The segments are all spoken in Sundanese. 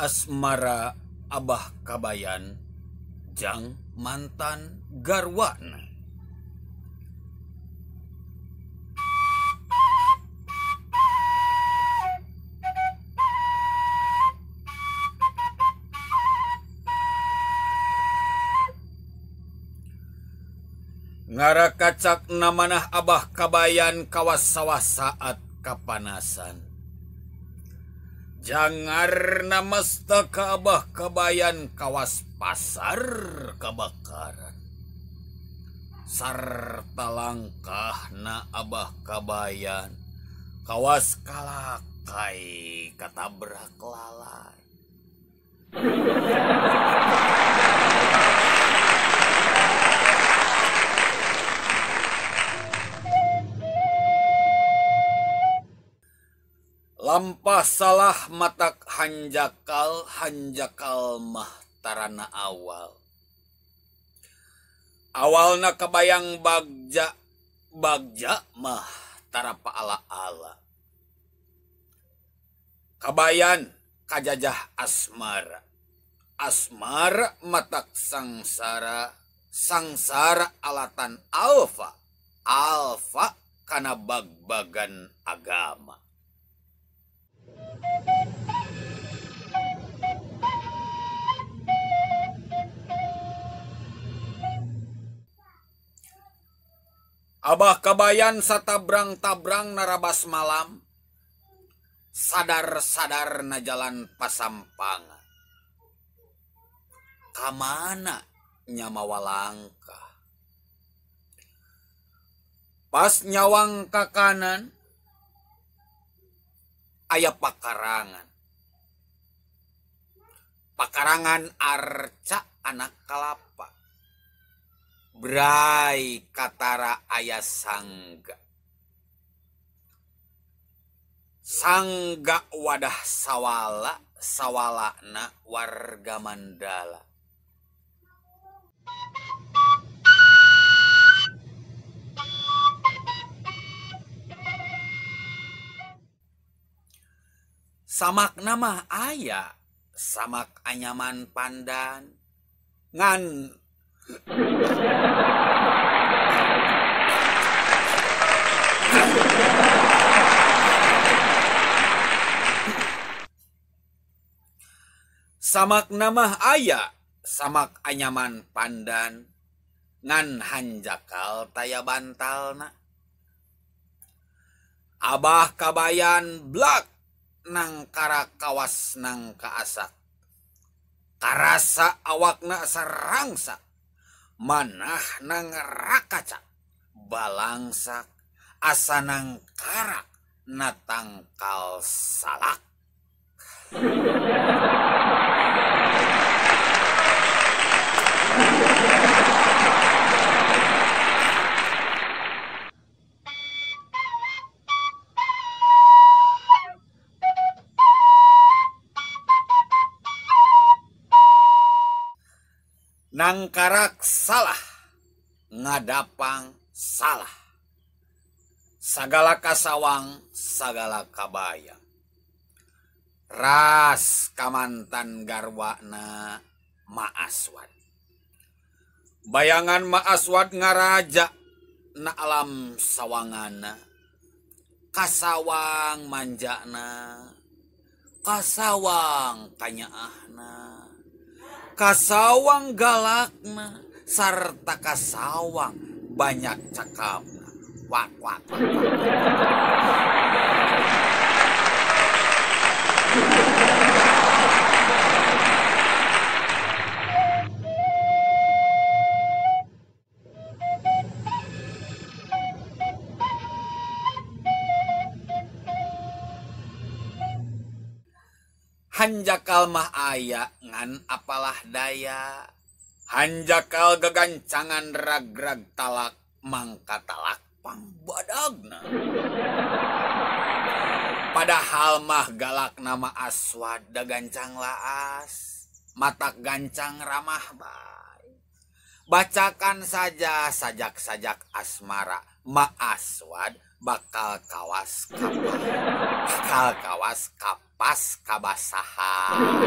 Asmara Abah Kabayan jang mantan garwana. Ngarakacak namanah Abah Kabayan kawas sawah saat kapanasan. Jangar namasta ka Abah Kabayan kawas pasar kebakaran. Sarta langkahna Abah Kabayan kawas kalakai katabrak lalai. Lampah salah matak hanjakal, hanjakal mah tarana awal. Awalna kabayang bagja, bagja mah tarapa ala-ala. Kabayan kajajah asmara, asmara matak sangsara, sangsara alatan alfa, alfa kana bagbagan agama. Abah Kabayan satabrang-tabrang narabas malam, sadar-sadar na jalan pasampangan. Kamana nyamawa langkah. Pas nyawang ka kanan, aya pakarangan. Pakarangan arca anak kalapa. Brai katara aya sangga. Sangga wadah sawala, sawalana warga Mandala. Samak nama aya, samak anyaman pandan, ngan samak nama aya, samak anyaman pandan, ngan hanjakal taya bantalna. Abah Kabayan blak nang karakawas nang kaasak. Karasa awakna sarangsak, manah nang rakaca, balangsak, asa nang karak, natangkal salak. Nangkarak salah, ngadapang salah. Sagala kasawang, sagala kabayang. Ras kamantan garwana Ma'aswad. Bayangan Ma'aswad ngaraja na alam sawangana. Kasawang manjana, kasawang kanyaahna, kasawang galakna, sarta kasawang banyak cakapna. Wak wak wak, wak. Hanjakal mah aya ngan apalah daya. Hanjakal gagancangan rag-rag talak mangka talak pangbadagna. Padahal mah galak nama Aswad dagancang laas, matak gancang ramah bae. Bacakan saja sajak-sajak asmara Ma Aswad bakal kawas kapah, bakal kawas kapah. pas kabasahan.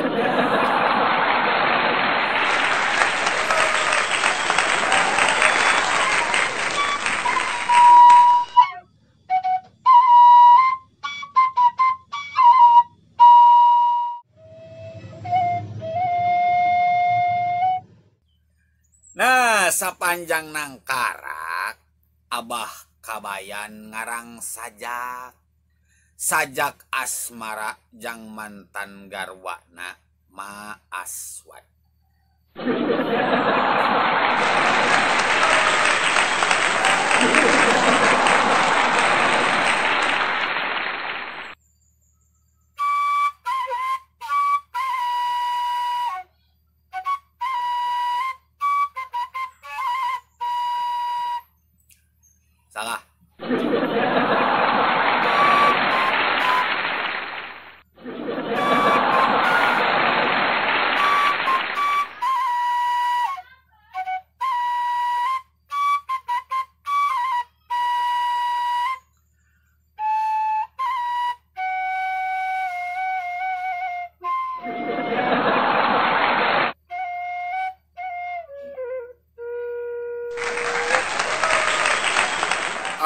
Nah, sapanjang nangkarak Abah Kabayan ngarang sajak. Sajak asmara jang mantan garwana Ma Aswad. Salah.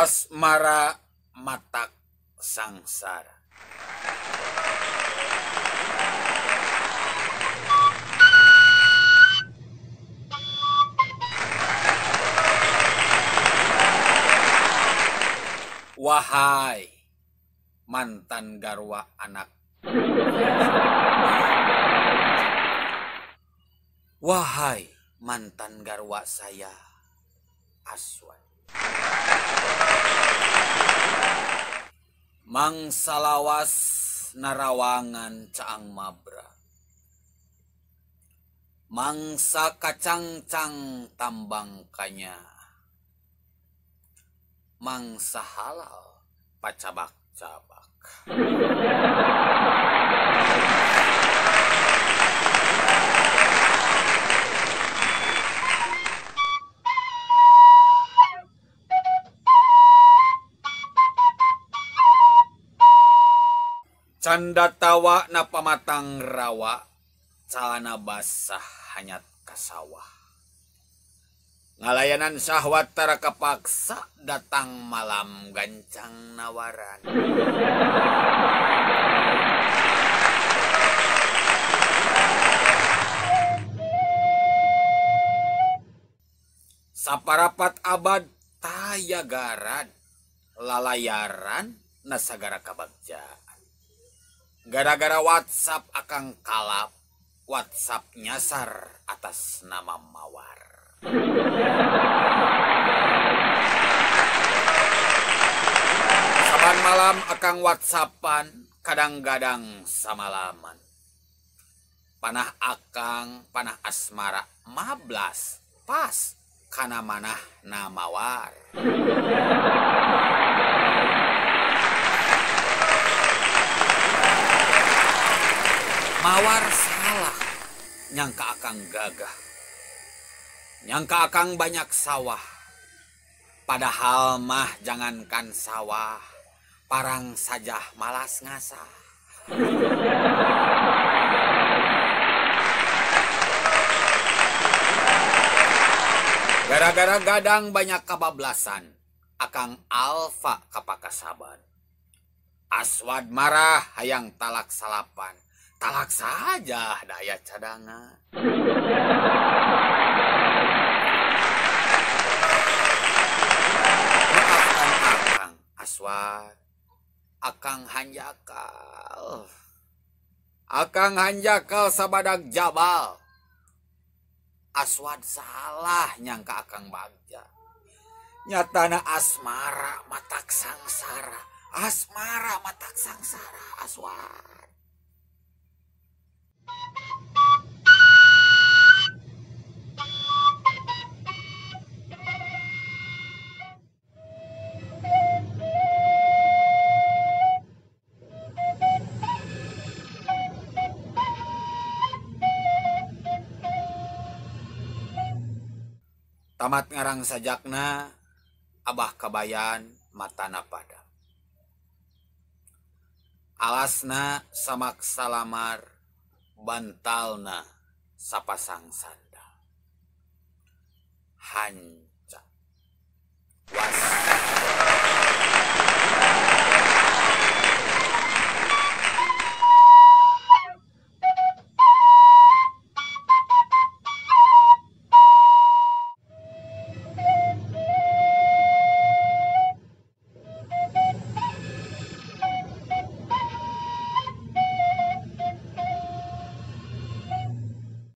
Asmara matak sangsara. Wahai mantan garwa anak. Wahai mantan garwa saya Aswad. Mangsa lawas narawangan caang mabra. Mangsa kacangcang tambang kanya. Mangsa halal pacabak-cabak. Canda tawa na pamatang rawa, calana basah hanyat kasawah. Ngalayanan syahwat tara kapaksa, datang malam gancang nawaran. Saparapat abad tayagaran, lalayaran nasagara kabagjaan. Gara-gara WhatsApp akang kalap, WhatsApp nyasar atas nama Mawar. Saban malam akang WhatsAppan, kadang-gadang samalaman. Panah akang, panah asmara, mablas, pas, kana manah na Mawar. Mawar salah, nyangka akang gagah, nyangka akang banyak sawah. Padahal mah jangankan sawah, parang saja malas ngasah. Gara-gara gadang banyak kabablasan, akang Alfa kapakasaban. Aswad marah hayang talak salapan, talak saja daya cadangan. Maafkan akang Aswad, akang hanjakal. Akang hanjakal sabadag jabal. Aswad salah nyangka akang bagja. Nyatana asmara matak sangsara. Asmara matak sangsara Aswad. Tamat ngarang sajakna, Abah Kabayan matana pada. Alasna samak salamar, bantalna sapasang sandal. Hanca. Was.